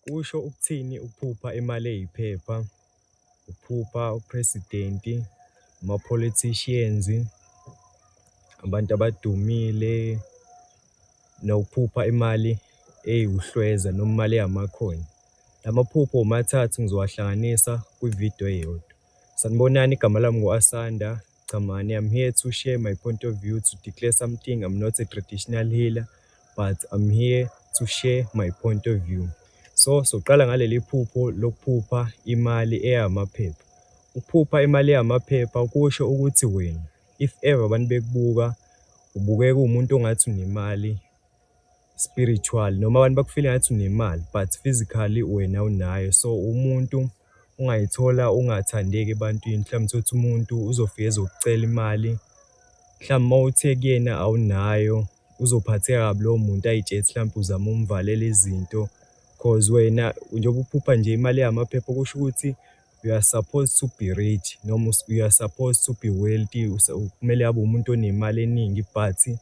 Kusho ukuthini ukuphupha imali eyiphepha, ukuphupha u-president, ama-politicians, abantu abadumile, nokuphupha imali ewuhlweza noma imali eyamakhoni. La maphupho womathathu ngizowahlanganisa kwividiyo eyodwa. Sanibonani, igama lami ngu-Asanda Chamane, I'm here to share my point of view, to declare something. I'm not a traditional healer, but I'm here to share my point of view. So, soqala ngaleli phupho lokuphupha imali eyamaphepha. Ukuphupha imali eyamaphepha kusho ukuthi wena, if ever abantu bekubuka, ubukeka uwumuntu ongathi unemali spiritual, noma abantu bakufile ngathi unemali but physically wena awunayo. So, umuntu ungayithola ungathandeki ebantwini, mhlawumbe uthole ukuthi umuntu uzofika ezokucela imali, mhlawumbe uma uthe kuyena awunayo, uzophatheka kabi lowo muntu, ay'tshele ukuthi hlampe uzama ukumvalela izinto cause wena njengoba uphupha nje imali eyamaphepha, kusho ukuthi you are supposed to be rich noma you are supposed to be wealthy, kumele ngabe umuntu onemali eningi but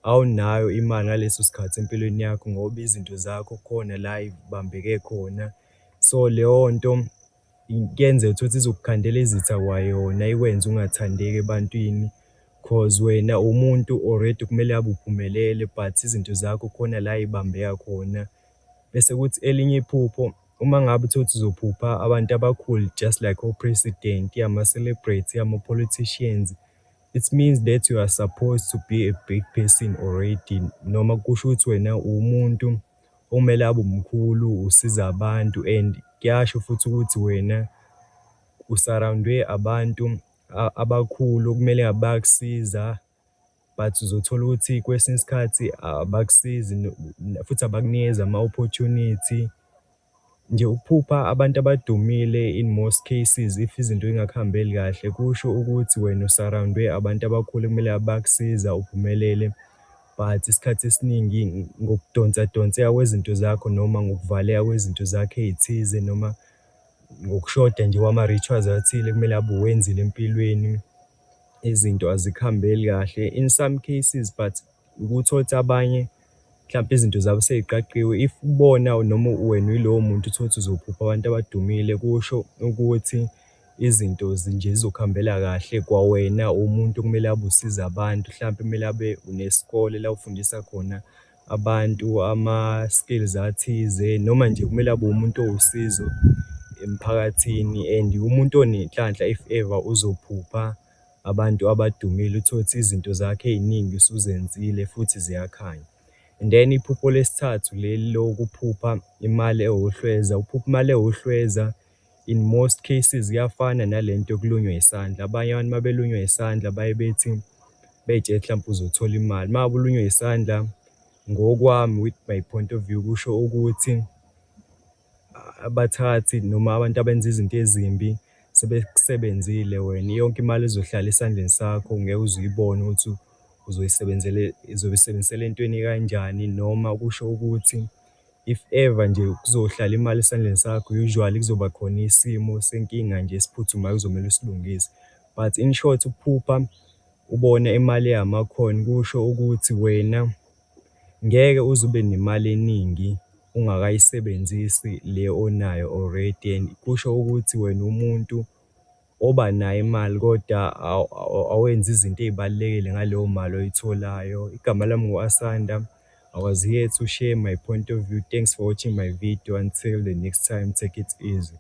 awunayo imali ngaleso sikhathi empilweni yakho ngoba izinto zakho kukhona la y'bambeke khona. So, leyo nto kuyenzeka uthole ukuthi izokukhandela izitha kwayona, ikwenze ungathandeki ebantwini cause wena umuntu already kumele ngabe uphumelele but izinto zakho kukhona la y'bambeka khona. Bese kuthi elinye iphupho, uma ngabe uthole ukuthi uzophupha abantu abakhulu just like o-president, ama-celebrity, ama-politicians, it means that you are supposed to be a big person already, noma kusho ukuthi wena uwumuntu okumele abe mkhulu, usiza abantu and kuyasho futhi ukuthi wena u-surround-we abantu abakhulu okumele ngabe bayakusiza but uzothola ukuthi kwesinye isikhathi abakusizi futhi abakunikezi ama-opportunity. Nje ukuphupha abantu abadumile in most cases if izinto y'ngakuhambeli kahle, kusho ukuthi wena u-surround-we abantu abakhulu ekumele bayakusiza uphumelele, but isikhathi esiningi ngokudonsa donseka kwezinto zakho noma ngokuvaleka kwezinto zakho ey'thize, noma ngokushoda nje kwama-rituals athile ekumele ngabe uwenzile empilweni, izinto azikuhambeli kahle. In some cases but uthole ukuthi abanye mhlampe izinto zabo sey'qaqiwe, if ubona noma wena uyilowo muntu uthole ukuthi uzophupha abantu abadumile, kusho ukuthi izinto nje zizokuhambela kahle. Kwawena uwumuntu okumele ngabe usiza abantu, hlampe kumele abe unesikole la ofundisa khona abantu ama-skills athize, noma nje kumele abe umuntu owusizo emphakathini and umuntu onenhlanhla if ever uzophupha abantu abadumile, uthole ukuthi izinto zakho ey'ningi usuzenzile futhi ziyakhanya. And then iphupho lesithathu leli lokuphupha imali ewuhlweza, ukuphupha imali ewuhlweza in most cases kuyafana nalento yokulunywa isandla. Abanye abantu uma belunywa isandla baye bethi bey'tshela ukuthi hlampe uzothola imali. Uma ngabe ulunywe isandla, ngokwami with my point of view, kusho ukuthi abathakathi noma abantu abenza izinto ezimbi sebekusebenzile wena, yonke imali izohlala esandleni sakho, ngeke uze uyibone ukuthi uzoyisebenzisela entweni ekanjani, noma kusho ukuthi if ever nje kuzohlala imali esandleni sakho, usually kuzoba khona isimo senkinga nje esiphuthumayo okuzomele usilungise. But in short, ukuphupha ubone imali eyamakhoni kusho ukuthi wena ngeke uze ube nemali eningi ungakayisebenzisi le onayo already and kusho ukuthi wena umuntu oba nayo imali kodwa awenzi izinto ey'balulekile ngaleyo mali oyitholayo. Igama lami ngu-Asanda, I was here to share my point of view. Thanks for watching my video, until the next time, take it easy.